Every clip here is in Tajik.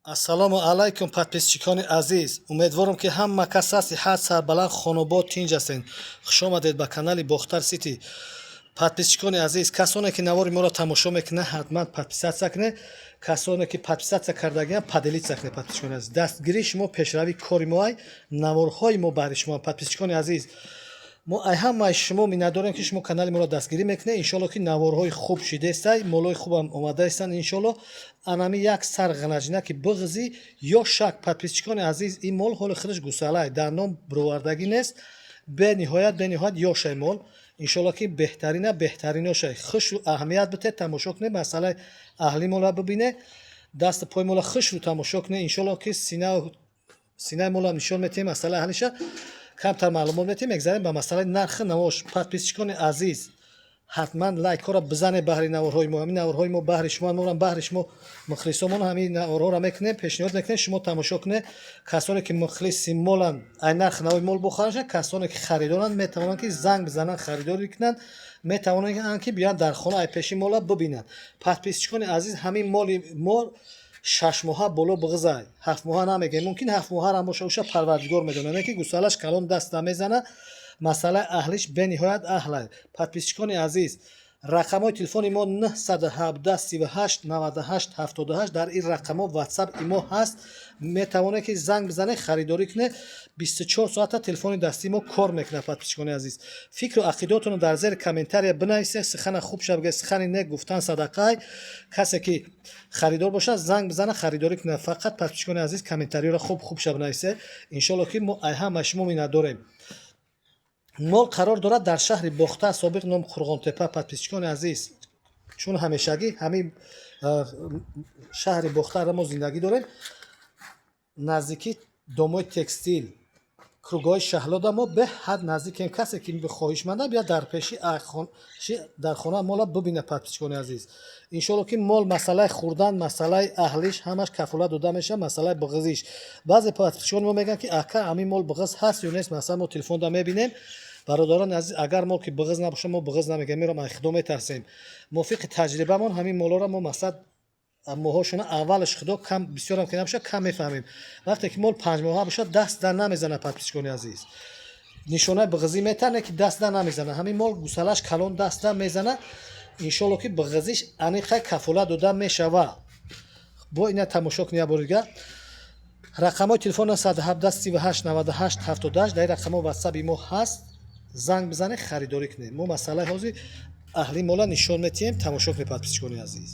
Ассалому алайкум, подписчикони азиз! Умедворам, ки ҳама кас сиҳат, сарбаланд, хонобод, тинҷ ҳастед. Хушомадед ба канали Бохтар Сити. Подписчикони азиз, касоне ки навори моро тамошо мекунанд, ҳатман подписаться кунед. Касоне ки подписаться кардагианд, поделиться кунед. Подписчикони азиз, дастгирии шумо пешравии кори мо ай, наворҳои мо баҳри шумо. Подписчикони азиз, мо ай ҳамаи шумо миннатдорем, ки шумо канали моро дастгирӣ мекунед. Иншолло, ки наворҳои хуб шидаестай, молои хубам омадаестанд, иншолло. Анами як сар ғанаҷина, ки буғзи ё шак. Подписчикони азиз, ин мол ҳоли худаш гусалай, дар ном бировардагӣ нест. Бениҳоят, бениҳоят ёшай мол. Иншолло, ки беҳтарина, беҳтариношай. Хушрӯ аҳамият битед, тамошо кунед, масъалаи аҳли мола бибине, дасту пои мола хушрӯ тамошо кунед. Иншолло, ки синаи мола нишон метиҳем, масъалаи аҳлиша камтар маълумот метиҳем. Мегзарем ба масъалаи нархи навош. Подписчикони азиз, ҳатман лайкҳоро бизанед баҳри наворҳои мо. Ҳамин наворҳои мо баҳри шумо, морам баҳри шумо, мухлисомон ҳамин наворҳоро мекунем, пешниҳод мекунем, шумо тамошо кунед. Касоне ки мухлиси моланд, ай нархи нави мол бохарашанд. Касоне ки харидоранд, метавонанд, ки занг бизананд, харидорӣ кунанд, метавонанд, ки биёянд дар хона, ай пеши мола бибинанд. Подписчикони азиз, ҳамин моли мо 6 моҳа боло буғизай, 7 моҳа намегӯем, мумкин 7 моҳарам боша, уша Парвардигор медонад, не ки гусалаш калон, даст намезана. Масъалаи аҳлиш бениҳоят аҳлай. Подписчикони азиз, рақамҳои телефони мо 917 38 98 78. Дар ин рақамҳо Ватсап, имо ҳаст, метавонед, ки занг бизанед, харидорӣ кунед. 24 соата телефони дастии мо кор мекунад. Подписчикони азиз, фикру ақидаотонро дар зери комментария бинависед. Сухана хуб ша бигӯед, сухани нек гуфтан садақай. Касе ки харидор бошад, занг бизанад, харидорӣ кунад. Фақат, подписчикони азиз, комментариёро хуб хуб ша бинависед. Иншолло, ки мо ай ҳама шумо миннатдорем. Мол қарор дорад дар шаҳри Бохтар, собиқ ном Қурғонтепа. Подписчикони азиз, чун ҳамешагӣ ҳамин шаҳри Бохтарра мо зиндагӣ дорем, наздикӣ домои текстил, кругои Шаҳлода мо беҳад наздикем. Касе ки хоҳишманда, бия дар пеши дар хона мола бибина. Подписчикони азиз, иншолло, ки мол масъалаи хӯрдан, масъалаи аҳлиш ҳамаш кафолат дода мешавад. Масъалаи буғизиш, баъзе подписчикони мо мегӯянд, ки ака, ҳамин мол буғиз ҳаст ё нест? Масалан, мо телефонда мебинем. Бародарони азиз, агар мол ки буғиз набошад, мо буғиз намегӯем, мером ай худо метарсем. Мувофиқи таҷрибамон ҳамин молоро мо, масалан, моҳошона аввалаш худо кам бисёрам ки набошад, кам мефаҳмем. Вақте ки мол 5 моҳа бошад, даст дар намезанад. Подписчикони азиз, нишонаи буғизӣ метане, ки даст дар намезанад. Ҳамин мол гусалаш калон, даст дар мезанад. Иншолло, ки буғизиш аниқа кафолат дода мешавад. Бо ина тамошо кунед як бори дигар. Рақамҳои телефон 117 38 98 78. Дар ин рақамҳо Ватсаби мо ҳаст, занг бизанед, харидорӣ кунед. Мо масъалаи ҳозир аҳли мола нишон метиҳем, тамошо кунед. Подписчикони азиз,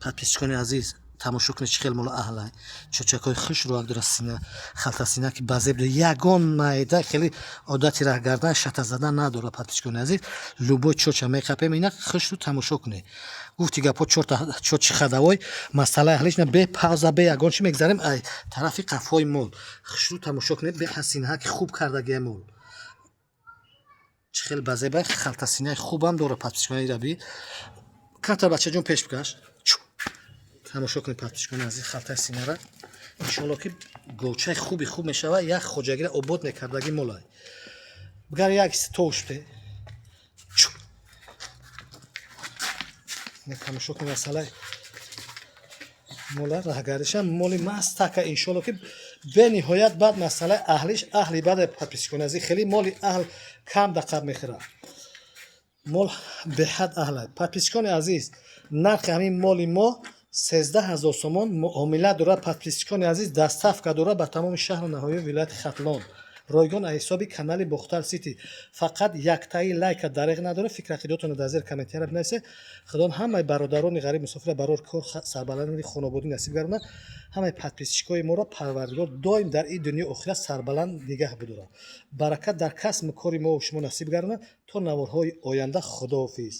подписчикони азиз, тамошо кунед, чӣ хел мола аҳлай, чочакҳои хушрӯак дора, сина, халтасина, ки базеб, ягон майда хеле одати раҳгардан, шата задан надора. Подписчикони азиз, любой чоча меқапем, ина хушрӯ тамошо кунед. Гуфти гапҳо, чорта чочи хадавой. Масъалаи аҳлиш на, бе пауза, бе ягон чи мегзарем ай тарафи қафои мол. Хушрӯ тамошо кунед, беҳа ки хуб кардагия мол, чӣ хел базебай, халтасинаи хубам дора. Подписчикони, раби камтар, бачаҷон, пеш бикаш, тамошо кунед. Подписчикони азиз, халтаи синара. Иншолло, ки говчаи хуби хуб мешавад, як хоҷагира обод мекардаги молай. Бигар, як товште тамошо кунед, масъалаи мола, раҳгариша, моли мастака. Иншолло, ки бениҳоят баъд масъалаи аҳлиш, аҳли баъд. Подписчикони азиз, хеле моли аҳл кам дақат мехӯрад, мол беҳад аҳла. Подписчикони азиз, нархи ҳамин моли мо 13 000 сомон, муомила дорад. Подписчикони азиз, доставка дорад ба тамоми шаҳру наҳояи вилояти Хатлон, ройгон, аз ҳисоби канали Бохтар Сити. Фақат яктаи лайка дареғ надорад. Фикр ақидотонро дар зери комментария бинависед. Худо ҳамаи бародарони ғариб, мусофира барор кор, сарбаланди хонободӣ насиб гардонад. Ҳамаи подписчикои моро Парвардигор доим дар ин дунёи охират сарбаланд нигаҳ бидорад, баракат дар касбу кори мо шумо насиб гардонад. То наворҳои оянда, худоҳофиз.